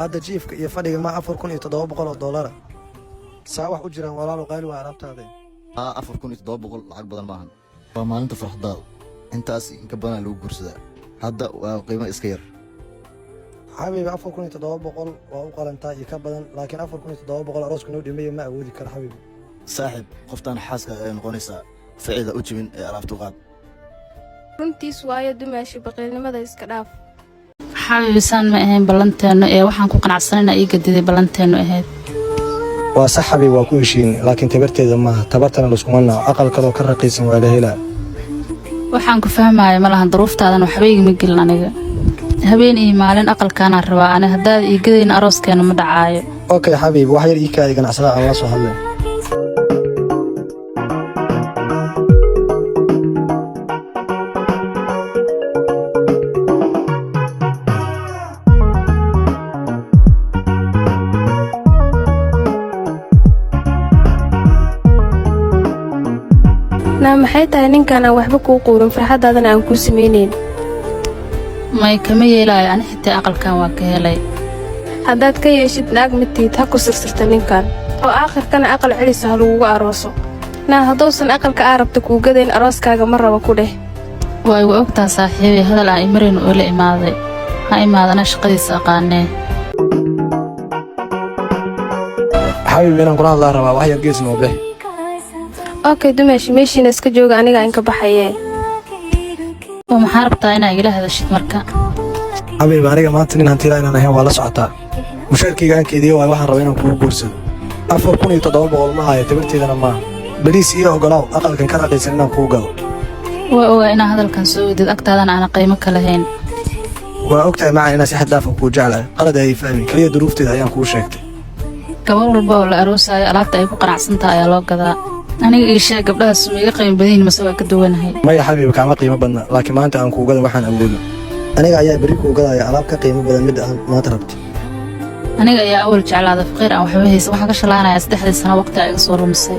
Hadda jiifka iyo fadhiga ma 4700 oo doolara saa wax u jiraan, walaalo qaali waa alaabtaade. 4700 lacag badan maahan. Waa maalinta farxadaada, intaas inka badanaa lagu guursadaa. Hadda waa qiimo iska yar. Xabiibi, 4700 waa u qalantaa iyo ka badan, laakiin 4700 aroosku noo dhimaya ma awoodi karo, xabiibi. Saaxiib, qoftaan xaaska ay noqonaysaa ficida u jibin ee alaabtu qaad. Runtiis waayo, dumaashi, baqiilnimada iska dhaaf. Xabiibi, saan ma ahayn ballanteennu ee waxaan ku qanacsanayna ii gadiday ballanteennu ahayd. Waa sax xabiib, waa ku heshiin, laakiin tabarteeda maaha. Tabartana laskuma naco, aqal kaloo ka raqiisan waa la helaa. Waxaan ku fahmaya ma lahan, duruuftaadan waxba igama gelin. Aniga habeen iyo maalin aqalkaanaan rabaa. Ani haddaad ii gadayna arooskeenna ma dhacaayo. Okay xabiib, wax yar ii kaadi, ganacsada aan la soo hadlay. Naa, maxay tahay ninkan aan waxba kuu quurin, farxaddaadana aan kuu samaynayn? May, kama yeelaayo. Ani xitaa aqalkan waa ka helay. Haddaad ka yeeshid, naag matiid. Ha ku sirsirta ninkan oo aakhirkana aqal celisa ha lagugu arooso. Naa, hadduusan aqalka aa rabta kuu gadayn, arooskaaga ma raba ku dheh. Waa igu ogtaa saaxiibay, hadal aan imarayn oo la imaaday. Ha imaadana, shaqadiisa aqaanee. Xabiib, inaan kula hadlaa rabaa, wax yar gees noo bixi. Okay dumaashi, meeshiina iska jooga, anigaa inka baxayee. Oo maxaa rabtaa inaa igala hadashid marka? Xabiib, aniga maanta nin hantila inaan ahayn waa la socotaa. Mushaarkayga aan keediyo waay waxaan rabaa inaan kugu guursado. 4700 ma haayo, tabarteedana maaha. Please ii ogolaaw aqalkan ka raqiisan inaan kuu gado. Waa ogaa inaa hadalkan soo wadid, agtaadana aana qiimo ka lahayn. Waa ogtahay macaan inaan si xad dhaaf ah kuu jeclahay. Qalad ayay fahmin, keliya duruufteeda ayaan kuu sheegtay. Gabar walba oo la aroosaayo alaabta ay ku qanacsan tahay ayaa loo gadaa. Aniga ii sheeg, gabdhahaas ma iga qiimo badan yihiin mase waa ka duwanahay? Maya xabiib, kaama qiimo badna, laakiin maanta aan kuu gada waxaan awoodo. Aniga ayaa berri kuu gadaya alaab ka qiimo badan midda aan maanta rabto. Aniga ayaa awal jeclaada faqiir aan waxba haysan. Waxaan ka shalaanayaa 3dii sano waqti aa iga soo rumisay.